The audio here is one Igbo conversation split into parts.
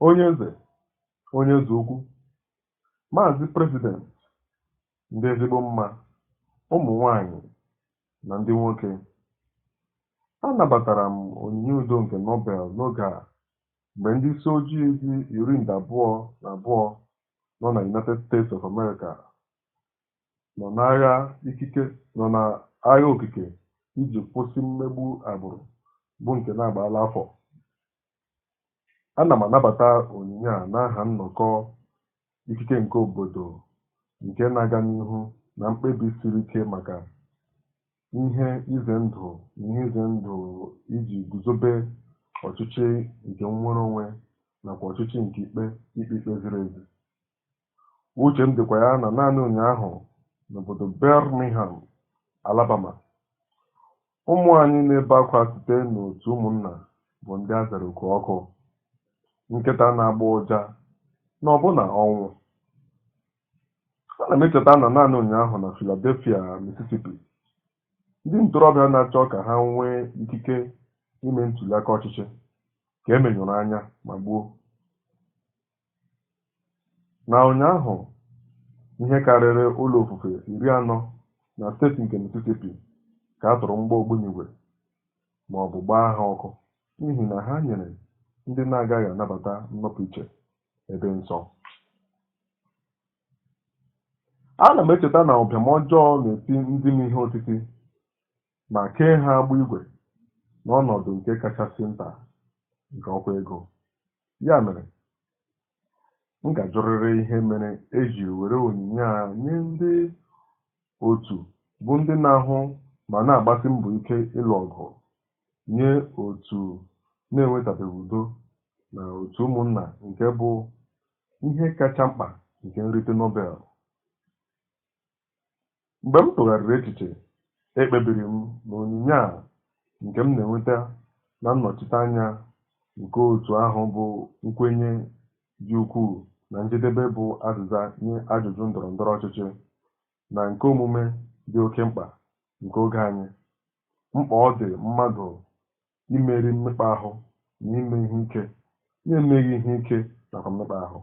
Onye eze, onye eze ukwu, Maazị President, ndị ezigbo mma, ụmụ nwanyị na ndị nwoke. Anabatara m onyinye udo nke Nobel n'oge a mgbe ndị isi ojii dị 22,000 nọ na United States of America nọ n'agha okike iji kwụsị mmegbu agbụrụ bụ nke na-agbaala afọ. Ana m anabata onyinye a n'aha nnọkọ ikike nke obodo nke na-aga n'ihu na mkpebi siri ike maka ihe ize ndụ na ihe ize ndụ iji guzobe ọchịchị nke nnwere onwe nakwa ọchịchị nke ikpe ikpe ziri ezi. Uche m dịkwa ya na naanị ụnyaahụ n'obodo Birmingham, Alabama, ụmụ anyị na-ebe akwa site n'otu ụmụnna bụ ndị a zara oku ọkụ, nkịta na-agba ụja, na ọbụna ọnwụ. Ana m echeta na naanị ụnyaahụ na Philadelphia, Mississippi, ndị ntorobịa na-achọ ka ha nwee ikike ime ntụliaka ọchịchị ka e menyụrụ anya ma gbuo. Na ụnyaahụ, ihe karịrị ụlọ ofufe 40 na steeti nke Mississippi ka a tụrụ mgbọ ogbunigwe ma ọ bụ gbaa ha ọkụ n'ihi na ha nyere ndị na-agaghị anabata nnọpụ iche ebe nsọ. Ana m echeta na ụbịam ọjọọ na-eti ndị m ihe otiti ma kee ha agbụ igwe n'ọnọdụ nke kachasị nta nke ọkwa ego. Ya mere, m ga-ajụrịrị ihe mere e ji were onyinye a nye ndị otu bụ ndị na-ahụ ma na-agbasi mbọ ike ịlụ ọgụ nye otu na-enwetabeghị udo na otu ụmụnna nke bụ ihe kacha mkpa nke nrite Nobel. Mgbe m tụgharịrị echiche, ekpebiri m na onyinye a nke m na-enweta na nnọchiteanya nke otu ahụ bụ nkwenye dị ukwuu na njedebe bụ azịza nye ajụjụ ndọrọ ndọrọ ọchịchị na nke omume dị oke mkpa nke oge anyị, mkpa ọ dị mmadụ imeri mmekpa ahụ na ime ihe ike na-emeghị ihe ike nakwa mmekpa ahụ.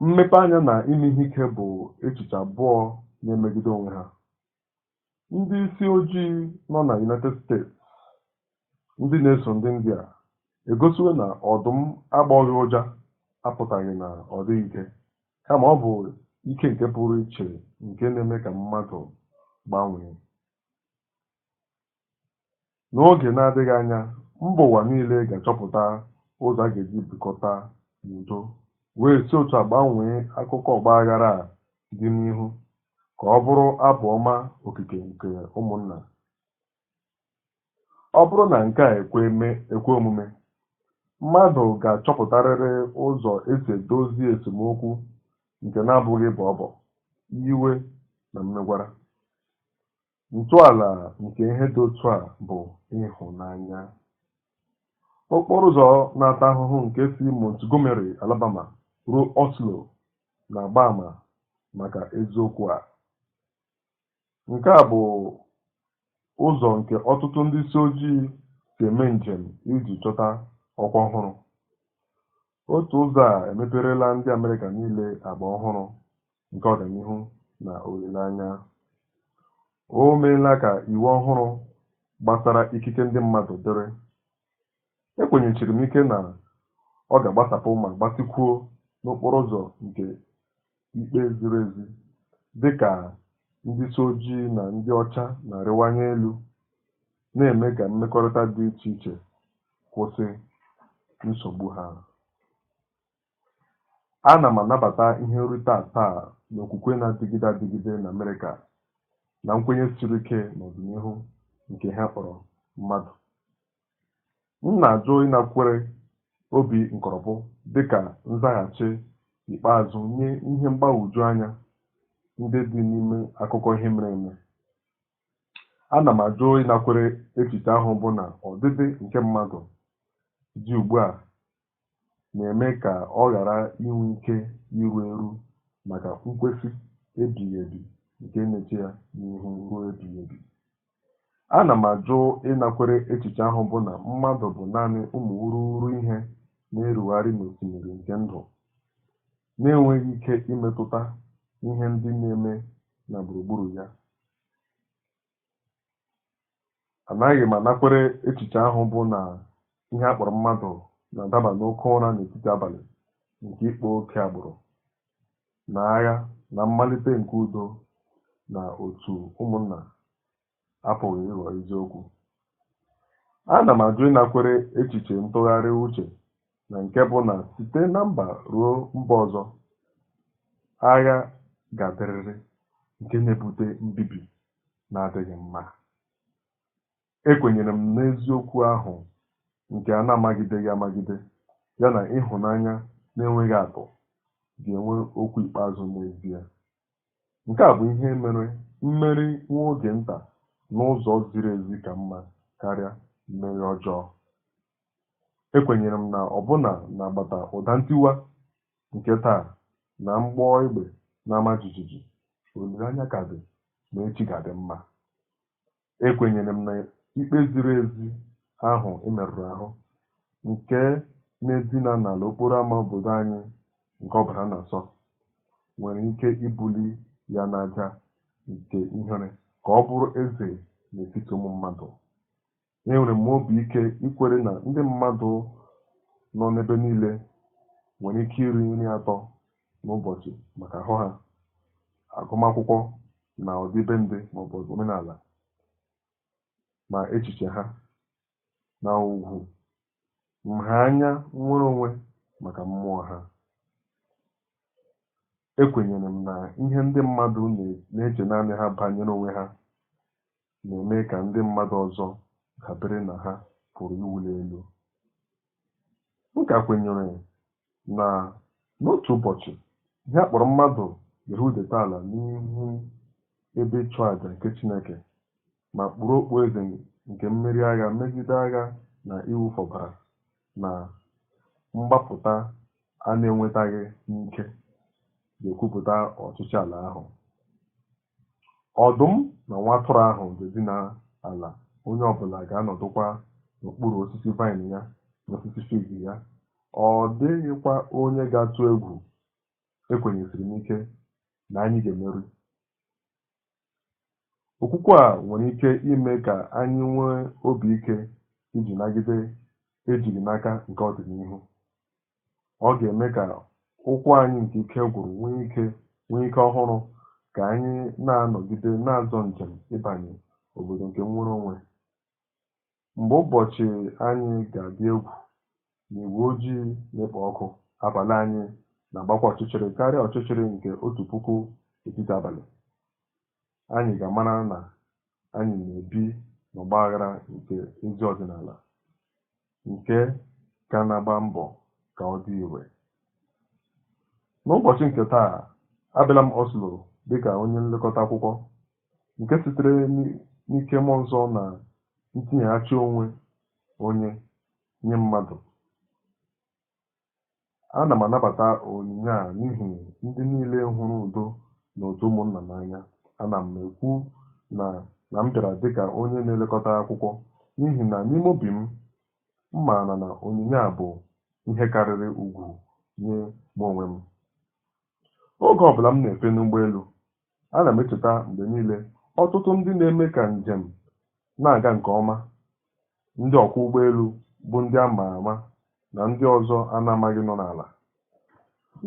Mmepe anya na ime ihe ike bụ echiche abụọ na-emegide onwe ha. Ndị isi ojii nọ na United States, ndị na-eso ndị India, egosiwo na ọdụm agbọghị ụja apụtaghị na ọ dịghị ike, kama ọ bụ ike nke pụrụ iche nke na-eme ka mmadụ gbanwee. N'oge na-adịghị anya, mba ụwa niile ga-achọpụta ụzọ a ga-eji bikọta n'udo wee si otu a gbanwee akụkọ ọgbaghara a dị n'ihu ka ọ bụrụ abụ ọma okike nke ụmụnna. Ọ bụrụ na nke a ekwe omume, mmadụ ga-achọpụtarịrị ụzọ esi edozi esemokwu nke na-abụghị ịbọ ọbọ, iwe na mmegwara. Ntọala nke ihe dị otu a bụ ịhụnanya. Okporo ụzọ na-ata ahụhụ nke si Montgomery, Alabama ruo Oslo na-agba àmà maka eziokwu a. Nke a bụ ụzọ nke ọtụtụ ndị isi ojii si eme njem iji chọta ọkwa ọhụrụ. Otu ụzọ a emeperela ndị Amerịka niile agba ọhụrụ nke ọganihu na olileanya. O meela ka iwu ọhụrụ gbasara ikike ndị mmadụ dịrị. Ekwenyechiri m ike na ọ ga-agbasapụ ma gbatịkwuo n'okporo ụzọ nke ikpe ziri ezi dị ka ndị isi ojii na ndị ọcha na-arịwanye elu, na-eme ka mmekọrịta dị iche iche kwụsị nsogbu ha. Ana m anabata ihe nrite a taa n'okwukwe na-adịgide adịgide na Amerịka na nkwenye siri ike n'ọdịnihu nke ihe a kpọrọ mmadụ. M na-ajụ ịnakwere obi nkoropụ dị ka nzaghachi ikpeazụ nye ihe mgbagwoju anya ndị dị n'ime akụkọ ihe mere eme. Ana m ajụ ịnakwere echiche ahụ bụ na ọdịdị nke mmadụ dị ugbu a na-eme ka ọ ghara inwe ike iru eru maka nkwesị ebighị ebi nke na-eche ya n'ihu ruo ebighị ebi. Ana m ajụ ịnakwere echiche ahụ bụ na mmadụ bụ naanị ụmụ wuruwuru ihe na na-erugharị n'osimiri nke ndụ, na-enweghị ike imetụta ihe ndị na-eme na gburugburu ya. Anaghị m anakwere echiche ahụ bụ na ihe a kpọrọ mmadụ na-adaba n'oké ụra n'etiti abalị nke ịkpa ókè agbụrụ na agha na mmalite nke udo na otu ụmụnna apụghị ịghọ eziokwu. Ana m ajụ ịnakwere echiche ntụgharị uche na nke bụ na site na mba ruo mba ọzọ, agha ga-adịrịrị nke na-ebute mbibi na-adịghị mma. Ekwenyere m n'eziokwu ahụ nke a na-amagideghị amagide, ya na ịhụnanya na-enweghị atụ ga-enwe okwu ikpeazụ n'ezie. Nke a bụ ihe mere mmeri nwa oge nta n'ụzọ ziri ezi ka mma karịa mmeri ọjọọ. Ekwenyere m na ọbụna n'agbata ụda ntiwa nke taa na mgbọ egbe na-ama jijiji, olileanya ka dị na echi ga-adị mma. Ekwenyere m na ikpe ziri ezi ahụ emerụrụ ahụ, nke na-edina n'ala okporo ámá obodo anyị nke ọbara na-asọ, nwere ike ibuli ya n'aja nke ihere ka ọ bụrụ eze n'etiti ụmụ mmadụ. Enwere m obi ike ikwere na ndị mmadụ nọ n'ebe niile nwere ike iri nri atọ n'ụbọchị maka ahụ ha, agụmakwụkwọ na ọdịbendị maọbụ omenala, ma echiche ha, na ugwu nha anya nnwere onwe maka mmụọ ha. Ekwenyere m na ihe ndị mmadụ na-eche naanị ha banyere onwe ha na-eme ka ndị mmadụ ọzọ dabere na ha pụrụ iwuli elu. M ka kwenyere na n'otu ụbọchị, ihe a kpọrọ mmadụ ga-ehudata ala n'ihu ebe ịchụàjà nke Chineke ma kpụrụ okpueze nke mmeri agha megide agha na ịwụfu ọbara na mgbapụta a na-enwetaghị n'ike ga-ekwupụta ọchịchị ala ahụ. Ọdụm na nwa atụrụ ahụ ga-edina ala, onye ọbụla ga-anọdụkwa n'okpuru osisi vaịn ya na osisi fig ya, ọ dịghịkwa onye ga-atụ egwu. Ekwenyesiri m ike na anyị ga-emeri. Okwukwe a nwere ike ime ka anyị nwee obi ike iji nagide ejighị n'aka nke ọdịnihu. Ọ ga-eme ka ụkwụ anyị nke ike gwụrụ nwee ike ọhụrụ ka anyị na-anọgide na-azọ njem ịbanye obodo nke nnwere onwe. Mgbe ụbọchị anyị ga-adị egwu na igwe ojii na-ekpo ọkụ, abalị anyị na-agbakwa ọchịchịrị karịa ọchịchịrị nke 1000 etiti abalị, anyị ga-amara na anyị na-ebi n'ọgba aghara nke ezi ọdịnala nke ka na-agba mbọ ka ọ dị ire. N'ụbọchị nke taa, abịala m Oslo dịka onye nlekọta akwụkwọ nke sitere n'ike mmụọ nsọ na ntinyeghachi onwe onye nye mmadụ. Ana m anabata onyinye a n'ihi ndị niile hụrụ udo na otu ụmụnna n'anya. Ana m ekwu na na m bịara dịka onye na-elekọta akwụkwọ n'ihi na n'ime obi m, m maara na onyinye a bụ ihe karịrị ugwu nye m onwe m. Oge ọbụla m na-efe n'ụgbọelu, ana m echeta mgbe niile ọtụtụ ndị na-eme ka njem na-aga nke ọma, ndị ọkwọ ụgbọelu bụ ndị a ma ama na ndị ọzọ a na-amaghị nọ n'ala.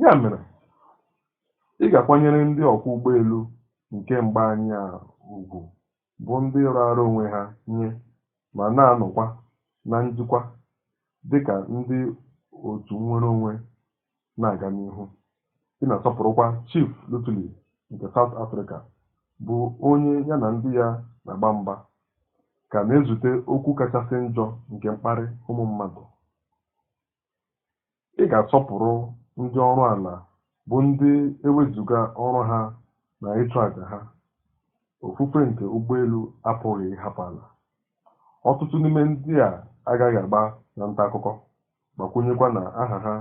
Ya mere, ị ga-akwanyere ndị ọkwọ ụgbọelu nke mgbe anyị a ugwu bụ ndị raara onwe ha nye ma na-anọkwa na njikwa dịka ndị otu nnwere onwe na-aga n'ihu. Ị na-asọpụrụkwa Chief Luthuli nke South Africa, bụ onye ya na ndị ya na-agba mgba ka na-ezute okwu kachasị njọ nke mkparị ụmụ mmadụ. Ị ga-asọpụrụ ndị ọrụ ala bụ ndị ewezuga ọrụ ha na ịchụ àjà ha, ofufe nke ụgbọelu apụghị ịhapụ ala. Ọtụtụ n'ime ndị a agaghị agba na nta akụkọ, gbakwunyekwa na aha ha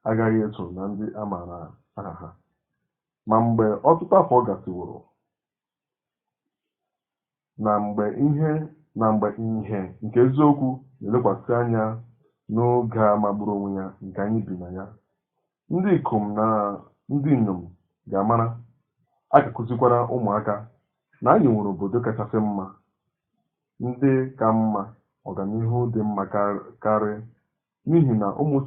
agaghị eso na ndị a maara aha ha. Ma mgbe ọtụtụ afọ gasịworo, na mgbe ihe na mgbe ìhè nke eziokwu na-elekwasị anya N'oge a magburu onwe ya nke anyị bi na ya, ndị ikom na ndị inyom ga-amara, a ga-akụzikwara ụmụaka na anyị nwere obodo kachasị mma, ndị ka mma, ọganihu dị mma karị, n'ihi na ụmụ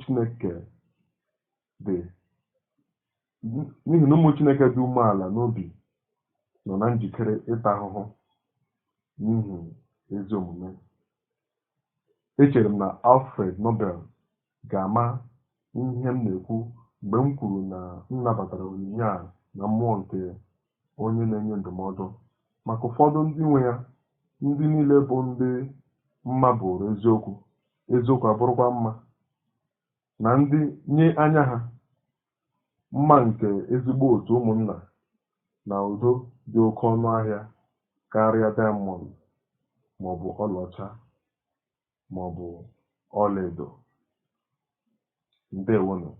Chineke dị umeala n'obi nọ na njikere ịta ahụhụ n'ihi ezi omume. Echere m na Alfred Nobel ga-ama ihe m na-ekwu mgbe m kwuru na m nabatara onyinye a na mmụọ nke onye na-enye ndụmọdụ, maka ụfọdụ ndị nwe ya, ndị niile bụ ndị mma bụrụ eziokwu, eziokwu abụrụkwa mma, na ndị nye anya ha, mma nke ezigbo otu ụmụnna na udo dị oke ọnụ ahịa karịa diamond maọbụ ọlaọcha maọbụ ọlaedo. Ndewonụ.